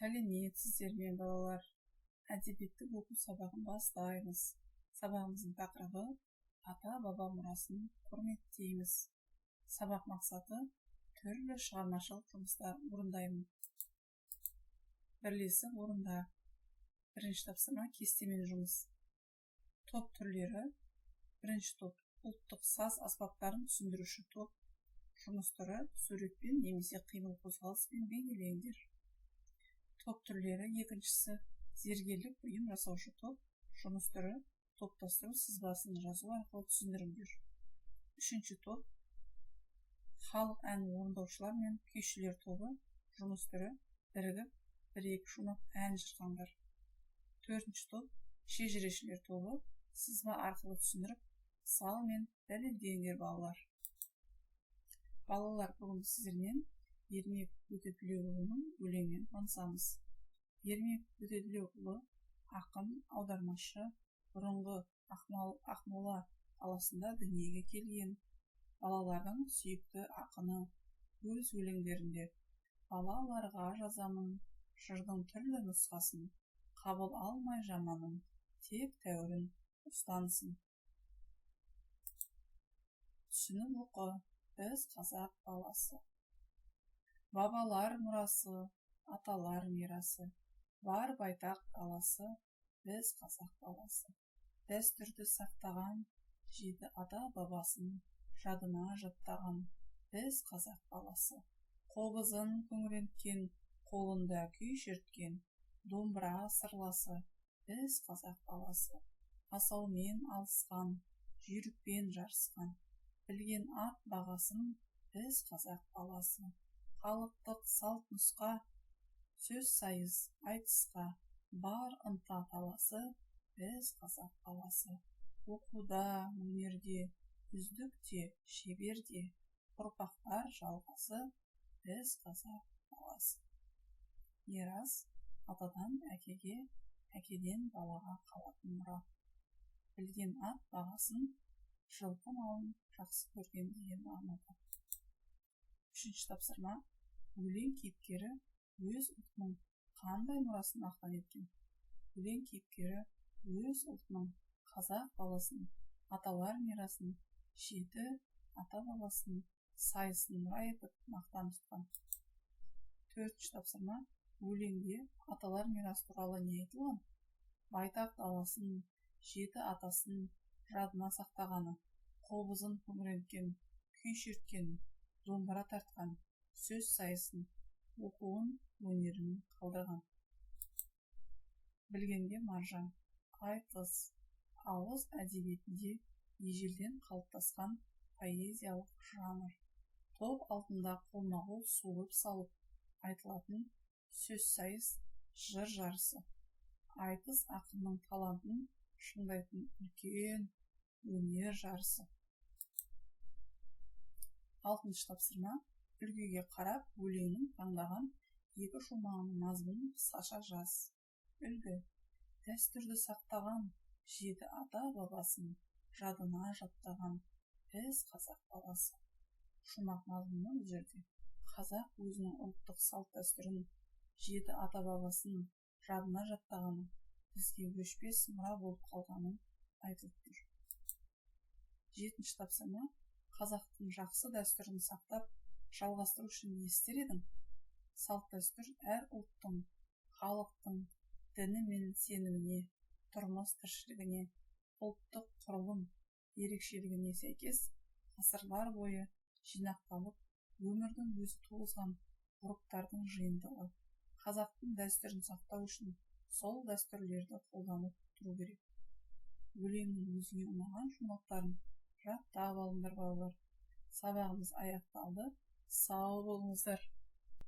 Сәлеметсіздер ме, балалар! Әдебиеттік оқу сабағын бастаймыз. Сабағымыздың тақырыбы: ата-баба мұрасын құрметтейміз. Сабақ мақсаты: түрлі шығармашылық жұмыстар орындаймын. Бірлесіп орында. Бірінші тапсырма: кестемен жұмыс. Топ түрлері. Бірінші топ: ұлттық саз аспаптарын түсіндіруші топ. Жұмыс түрі: суретпен немесе қимыл қозғалыспен бейнелеңдер. Топ түрлері екіншісі: зергерлік бұйым жасаушы топ. Жұмыс түрі: топтастыру сызбасын жазу арқылы түсіндіріңдер. Үшінші топ: халық әнін орындаушылар мен күйшілер тобы. Жұмыс түрі: бірігіп бір-екі шумақ ән шырқаңдар. Төртінші топ: шежірешілер тобы. Сызба арқылы түсіндіріп, мысалмен дәлелдеңдер, балалар. Балалар, бүгін сіздермен Ермек Өтетілеуұлының өлеңімен танысамыз. Ермек Өтетілеуұлы – ақын, аудармашы, бұрынғы Ақмола қаласында дүниеге келген. Балалардың сүйікті ақыны. Өз өлеңдерінде: «Балаларға жазамын жырдың түрлі нұсқасын, қабыл алмай жаманын, тек тәуірін ұстансын». Түсініп оқы. Біз, қазақ баласы, бабалар мұрасы, аталар мирасы, бар байтақ даласы. Біз, қазақ баласы, дәстүрді сақтаған, жеті ата бабасын жадына жаттаған. Біз, қазақ баласы, қобызын күңіренткен, қолында күй шерткен, домбыра сырласы. Біз, қазақ баласы, асаумен алысқан, жүйрікпен жарысқан, білген ат бағасын. Біз, қазақ баласы, халықтық салт нұсқа, сөз сайыс айтысқа бар ынта таласы. Біз, қазақ баласы, оқуда, өнерде үздік те, шебер де, ұрпақтар жалғасы. Біз, қазақ баласы. Мирас – атадан әкеге, әкеден балаға қалатын мұра. Білген ат бағасын – жылқы малын жақсы көрген деген мағынада. Үшінші тапсырма: өлең кейіпкері өз ұлтының қандай мұрасын мақтан еткен? Өлең кейіпкері өз ұлтының, қазақ баласының аталар мирасын, жеті ата-бабасының сайысын мұра етіп, мақтан тұтқан. Төртінші тапсырма: өлеңде аталар мирасы туралы не айтылған? Байтақ даласын, жеті атасын жадына сақтағаны, қобызын күңіренткен, күй шерткен, домбыра тартқан, сөз сайысын, оқуын, өнерін қалдырған. Білгенге маржан. Айтыс – ауыз әдебиетінде ежелден қалыптасқан поэзиялық жанр. Топ алдында қолма-қол суырып салып айтылатын сөзсайыс, жыр жарысы. Айтыс – ақынның талантын шыңдайтын үлкен өнер жарысы. Алтыншы тапсырма: үлгіге қарап, өлеңнің таңдаған екі шумағының мазмұнын қысқаша жаз. Үлгі: Дәстүрді сақтаған, жеті ата-бабасын жадына жаттаған, біз, қазақ баласы. Шумақ мазмұны: бұл жерде қазақ өзінің ұлттық салт-дәстүрін, жеті ата-бабасын жадына жаттағаны, бізге өшпес мұра болып қалғаны айтылып тұр. Жетінші тапсырма: қазақтың жақсы дәстүрін сақтап, жалғастыру үшін не істер едің? Салт-дәстүр әр ұлттың, халықтың діні мен сеніміне, тұрмыс тіршілігіне, ұлттық құрылым ерекшелігіне сәйкес ғасырлар бойы жинақталып, өмірдің өзі туғызған ғұрыптардың жиынтығы. Қазақтың дәстүрін сақтау үшін сол дәстүрлерді қолданып тұру керек. Өлеңнің өзіңе ұнаған шумақтарын жаттап алыңдар, балалар. Сабағымыз аяқталды. Сау болыңыздар.